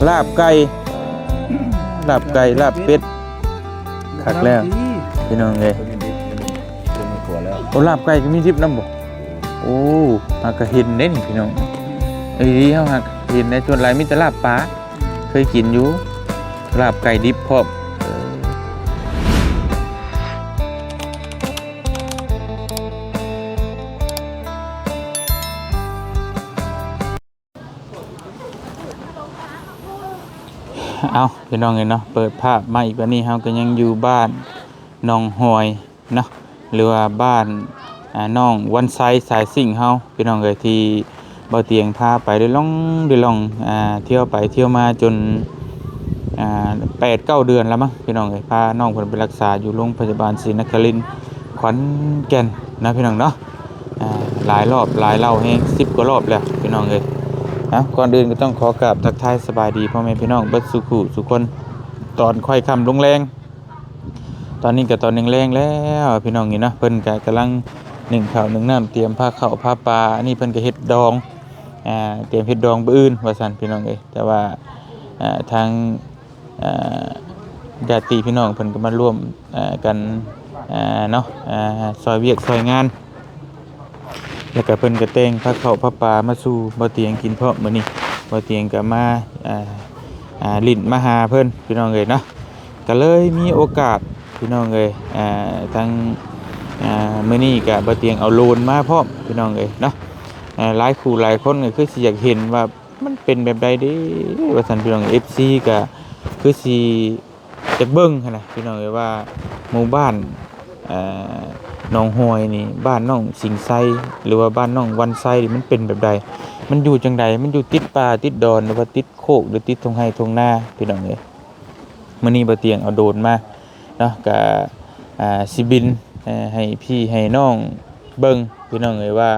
ລາບໄກ່ ລາບໄກ່ ລາບເປັດ ຄັກແລ້ວພີ່ນ້ອງເອີຍ. ໂອ້ ລາບໄກ່ກໍມີດິບນຳບໍ່? ໂອ້ ຫາກະເຫັນເດ້ນີ້ພີ່ນ້ອງ. ເອີ ເຮົາຫາກເຫັນໃນສ່ວນຫຼາຍມີແຕ່ລາບປາ ເຄີຍກິນຢູ່ ລາບໄກ່ດິບພ້ອມ. ເອົ້າ ພີ່ນ້ອງເອີຍເນາະ ເປີດພາບມາອີກ ບາດນີ້ເຮົາກໍຍັງຢູ່ບ້ານໜອງຫອຍເນາະ ຫຼືວ່າບ້ານ ອາ ນ້ອງວັນໄຊສາຍສິງເຮົາ ພີ່ນ້ອງເອີຍ ທີ່ ບໍ່ຕຽງພາໄປເລື້ອຍລ່ອງເລື້ອຍລ່ອງ ອ່າ ທ່ຽວໄປທ່ຽວມາຈົນ ອ່າ ແປດເກົ້າເດືອນແລ້ວມັ້ງ ພີ່ນ້ອງເອີຍ. ພານ້ອງເພິ່ນໄປລັກສາຢູ່ໂລງພະຍາບານສີນະຄະລິນ ຂອນແກ່ນນະ ພີ່ນ້ອງເນາະ. ອ່າ ຫຼາຍລອບຫຼາຍເຫຼົ່າແຮງ ສິບກວ່າລອບແລ້ວ ພີ່ນ້ອງເອີຍ. ເອົ້າ ກ່ອນອື່ນກໍຕ້ອງຂໍກາບທັກທາຍສະບາຍດີພໍ່ແມ່ພີ່ນ້ອງເບິດສູ່ຜູ້ສູ່ຄົນ ຕອນຄ່ອຍຄ່ຳລົງແລງ. ຕອນນີ້ກໍຕອນແລງໆແລ້ວ ພີ່ນ້ອງເອີຍເນາະ. ເພິ່ນກໍກຳລັງໜຶ້ງເຂົ້າໜຶ້ງນ້ຳ ຕຽມພາເຂົ້າພາປາ. ອັນນີ້ເພິ່ນກໍເຮັດດອງ ອ່າ ຕຽມເຮັດດອງມື້ອື່ນວ່າຊັ້ນ ພີ່ນ້ອງເອີຍ. ແຕ່ວ່າ ອ່າ ທາງ ອ່າ ຍາດຕິພີ່ນ້ອງເພິ່ນກໍມາຮ່ວມ ອ່າ ກັນ ອ່າ ເນາະ ອ່າ ຊ່ອຍວຽກຊ່ອຍງານ. ແລ້ວກໍເພິ່ນກໍແຕ່ງພາເຂົ້າພາປາມາສູ່ບ່າວຕຽງກິນພ້ອມມື້ນີ້. ບ່າວຕຽງກໍມາ ອ່າ ຫຼິ້ນມາຫາເພິ່ນ ພີ່ນ້ອງເອີຍເນາະ. ກໍເລີຍມີໂອກາດ ພີ່ນ້ອງເອີຍ ອ່າ ທັງ ອ່າ ມື້ນີ້ກໍບ່າວຕຽງເອົາໂດຣນມາພ້ອມ ພີ່ນ້ອງເອີຍເນາະ. ອ່າ ຫຼາຍຄູ່ຫຼາຍຄົນກໍຄືຊິຢາກເຫັນວ່າ ມັນເປັນແບບໃດເດ້ວ່າຊັ້ນ ພີ່ນ້ອງ. ເອັຟຊີກໍຄືຊິຢາກເບິ່ງຫັ້ນນະ ພີ່ນ້ອງເອີຍ ວ່າໝູ່ບ້ານ ເອີ ໜອງຫອຍນີ້ ບ້ານນ້ອງສິງໄຊ ຫຼືວ່າບ້ານນ້ອງວັນໄຊນີ້ ມັນເປັນແບບໃດ? ມັນຢູ່ຈັ່ງໃດ? ມັນຢູ່ຕິດປ່າຕິດດອນ ຫຼືວ່າຕິດໂຄກ ຫຼືຕິດທົ່ງໄຮ່ທົ່ງນາ ພີ່ນ້ອງເອີຍ. ມື້ນີ້ບ່າວຕຽງເອົາໂດຣນມາເນາະ ກະ ອ່າ ຊິບິນ ເອີ ໃຫ້ພີ່ໃຫ້ນ້ອງເບິ່ງ ພີ່ນ້ອງເອີຍ ວ່າ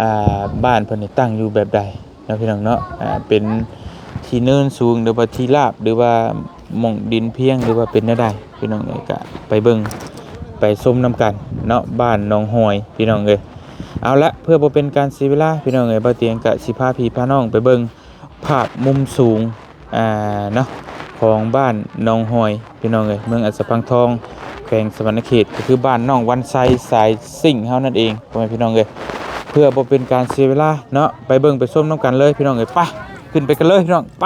ອ່າ ບ້ານເພິ່ນນີ້ຕັ້ງຢູ່ແບບໃດເນາະ ພີ່ນ້ອງເນາະ. ອ່າ ເປັນທີ່ເນີນສູງ ຫຼືວ່າທີ່ລາບ ຫຼືວ່າໝ່ອງດິນພຽງ ຫຼືວ່າເປັນແນວໃດ ພີ່ນ້ອງເອີຍ ກະໄປເບິ່ງໄປຊົມນຳກັນເນາະ ບ້ານໜອງຫອຍ ພີ່ນ້ອງເອີຍ. ເອົາລະ ເພື່ອບໍ່ເປັນການເສຍເວລາ ພີ່ນ້ອງເອີຍ ບ່າວຕຽງກະຊິພາພີ່ພານ້ອງໄປເບິ່ງ ພາບມຸມສູງ ອ່າ ເນາະ ຂອງບ້ານໜອງຫອຍ ພີ່ນ້ອງເອີຍ ເມືອງອັດສະພັງທອງ ແຂວງສະຫວັນນະເຂດ ກໍຄືບ້ານນ້ອງວັນໄຊສາຍສິງເຮົານັ້ນເອງ ພໍ່ແມ່ພີ່ນ້ອງເອີຍ. ເພື່ອບໍ່ເປັນການເສຍເວລາເນາະ ໄປເບິ່ງໄປຊົມນຳກັນເລີຍ ພີ່ນ້ອງເອີຍ. ໄປ ຂຶ້ນໄປກັນເລີຍ ພີ່ນ້ອງ ໄປ.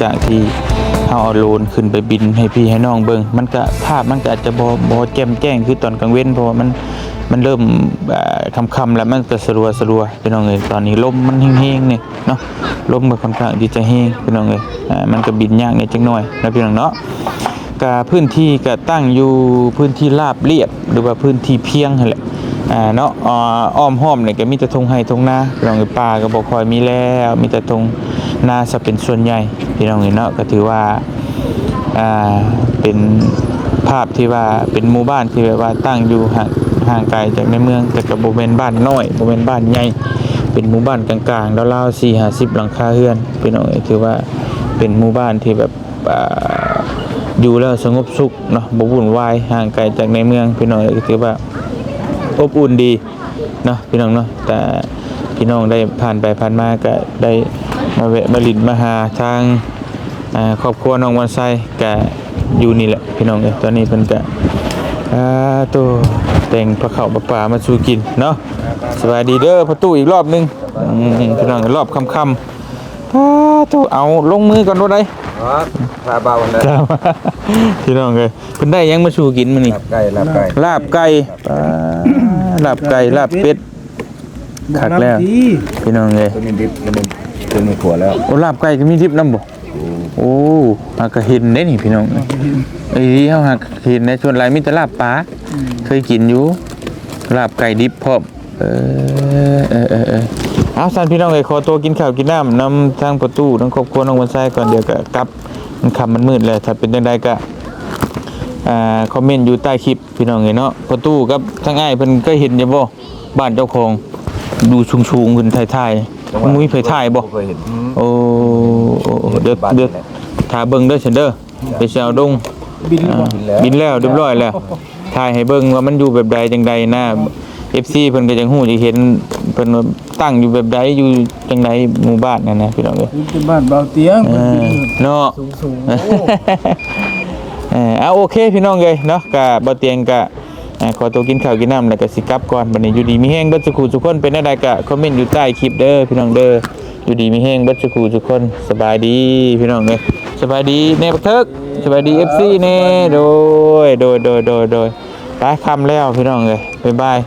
ຈາກທີ່ເຮົາເອົາໂດຣນຂຶ້ນໄປບິນໃຫ້ພີ່ໃຫ້ນ້ອງເບິ່ງ ມັນກະ ພາບມັນກະອາດຈະບໍ່ ບໍ່ແຈ່ມແຈ້ງຄືຕອນກາງເວັນ ເພາະວ່າມັນ ມັນເລີ່ມ ອ່າ ຄ່ຳໆແລ້ວ ມັນກະສະຫຼົວໆ ພີ່ນ້ອງເອີຍ. ຕອນນີ້ລົມມັນແຮງໆນີ້ເນາະ ລົມກໍຄ່ອນຂ້າງທີ່ຈະແຮງ ພີ່ນ້ອງເອີຍ. ອ່າ ມັນກໍບິນຍາກແດ່ຈັກໜ້ອຍເນາະ ພີ່ນ້ອງເນາະ. ກະພື້ນທີ່ກະຕັ້ງຢູ່ພື້ນທີ່ລາບລຽບ ຫຼືວ່າພື້ນທີ່ພຽງຫັ້ນແຫຼະ ອ່າ ເນາະ. ອ້ອມຮອບນີ້ກໍມີແຕ່ທົ່ງໄຮ່ທົ່ງນາ ພີ່ນ້ອງເອີຍ. ປ່າກໍບໍ່ຄ່ອຍມີແລ້ວ ມີແຕ່ທົ່ງນາຊະເປັນສ່ວນໃຫຍ່ ພີ່ນ້ອງເອີຍເນາະ. ກໍຖືວ່າ ອ່າ ເປັນພາບທີ່ວ່າເປັນໝູ່ບ້ານທີ່ແບບວ່າຕັ້ງຢູ່ຫ່າງ ຫ່າງໄກຈາກໃນເມືອງ ແຕ່ກໍບໍ່ແມ່ນບ້ານນ້ອຍ ບໍ່ແມ່ນບ້ານໃຫຍ່ ເປັນໝູ່ບ້ານກາງໆ ລາວໆ ສີ່ຫ້າສິບຫຼັງຄາເຮືອນ ພີ່ນ້ອງເອີຍ. ຖືວ່າເປັນໝູ່ບ້ານທີ່ແບບ ອ່າ ຢູ່ແລ້ວສະຫງົບສຸກເນາະ ບໍ່ວຸ່ນວາຍ ຫ່າງໄກຈາກໃນເມືອງ ພີ່ນ້ອງເອີຍ. ກໍຖືວ່າອົບອຸ່ນດີເນາະ ພີ່ນ້ອງເນາະ. ແຕ່ພີ່ນ້ອງໄດ້ຜ່ານໄປຜ່ານມາ ກໍໄດ້ມາແວະມາຫຼິ້ນມາຫາທາງ ອ່າ ຄອບຄົວນ້ອງມ່ວນໄຊ ກະຢູ່ນີ້ແຫຼະ ພີ່ນ້ອງເອີຍ. ຕອນນີ້ເພິ່ນກະ ອ່າ ໂຕ ແຕ່ງພາເຂົ້າພາປາມາສູ່ກິນເນາະ. ສະບາຍດີເດີພໍ່ຕູ້ອີກລອບໜຶ່ງ ອືມ ພີ່ນ້ອງ ລອບຄ່ຳໆ. ປາໂຕ ເອົາລົງມືກ່ອນໂລດໃດ໋ ອໍ ຖ້າເບົາຫັ້ນແຫຼະ ພີ່ນ້ອງເອີຍ. ເພິ່ນໄດ້ຫຍັງມາສູ່ກິນມື້ນີ້? ລາບໄກ່ ລາບໄກ່ ປາ ລາບໄກ່ ລາບເປັດ ຄັກແລ້ວ ພີ່ນ້ອງເອີຍ. ຕົວນີ້ດິບ ຕົວນີ້ ຕົວນີ້ຂົ້ວແລ້ວ. ໂອ້ ລາບໄກ່ກໍມີດິບນຳບໍ່? ໂອ້ ຫາກະເຫັນເດ້ນີ້ ພີ່ນ້ອງເອີຍ. ເອີ ເຮົາຫາກະເຫັນໃນສ່ວນຫຼາຍມີແຕ່ລາບປາ ອືມ ເຄີຍກິນຢູ່ ລາບໄກ່ດິບພ້ອມ. ເອີ ເອີ ເອີ ເອີ ເອົາ ຊັ້ນພີ່ນ້ອງເອີຍ ຂໍຕົວກິນເຂົ້າກິນນ້ຳນຳທາງພໍ່ຕູ້ ທາງຄອບຄົວນ້ອງມ່ວນໄຊກ່ອນ ດຽວກະກັບ ມັນຄ່ຳມັນມືດແລ້ວ. ຖ້າເປັນຈັ່ງໃດກະ ອ່າ ຄອມເມັນຢູ່ໃຕ້ຄລິບ ພີ່ນ້ອງເອີຍເນາະ. ພໍ່ຕູ້ກັບທາງອ້າຍເພິ່ນເຄີຍເຫັນຢູ່ບໍ່ ບ້ານເຈົ້າຂອງ ຢູ່ສູງໆຂຶ້ນຖ່າຍໆ ບໍ່ມີໃຜຖ່າຍບໍ່? ບໍ່ເຄີຍເຫັນ. ໂອ້ ໂອ້ ໂອ້ ດຽວ ດຽວຖ້າເບິ່ງເດີຊັ້ນເດີ ໄປແຊວດົງ ບິນແລ້ວ ອ່າ ບິນແລ້ວ ບິນແລ້ວ ຮຽບຮ້ອຍແລ້ວ ຖ່າຍໃຫ້ເບິ່ງວ່າມັນຢູ່ແບບໃດຈັ່ງໃດນະ. ເອັຟຊີ ເພິ່ນກໍຢາກຮູ້ຢາກເຫັນ ເພິ່ນວ່າຕັ້ງຢູ່ແບບໃດ ຢູ່ຈັ່ງໃດ ໝູ່ບ້ານຫັ້ນນະ ພີ່ນ້ອງເອີຍ. ຢູ່ແຕ່ບ້ານເບົາຕຽງ ເອີ ເນາະ ສູງໆ ເອີ ເອົາ ໂອເຄ ພີ່ນ້ອງເອີຍເນາະ. ກະເບົາຕຽງກະ ອ່າ ຂໍຕົວກິນເຂົ້າກິນນ້ຳ ແລ້ວກໍຊິກັບກ່ອນ. ບັດນີ້ຢູ່ດີມີແຮງເບິດສູ່ຄູ່ສູ່ຄົນ ເປັນແນວໃດກໍຄອມເມັນຢູ່ໃຕ້ຄລິບເດີ ພີ່ນ້ອງເດີ. ຢູ່ດີມີແຮງເບິດສູ່ຄູ່ສູ່ຄົນ ສະບາຍດີພີ່ນ້ອງເອີຍ. ສະບາຍດີແນ່ບັກເທີກ ສະບາຍດີເອັຟຊີແນ່. ໂດຍ ໂດຍ ໂດຍ ໂດຍ ໂດຍ ໄປ ຄ່ຳແລ້ວພີ່ນ້ອງເອີຍ ບາຍບາຍ.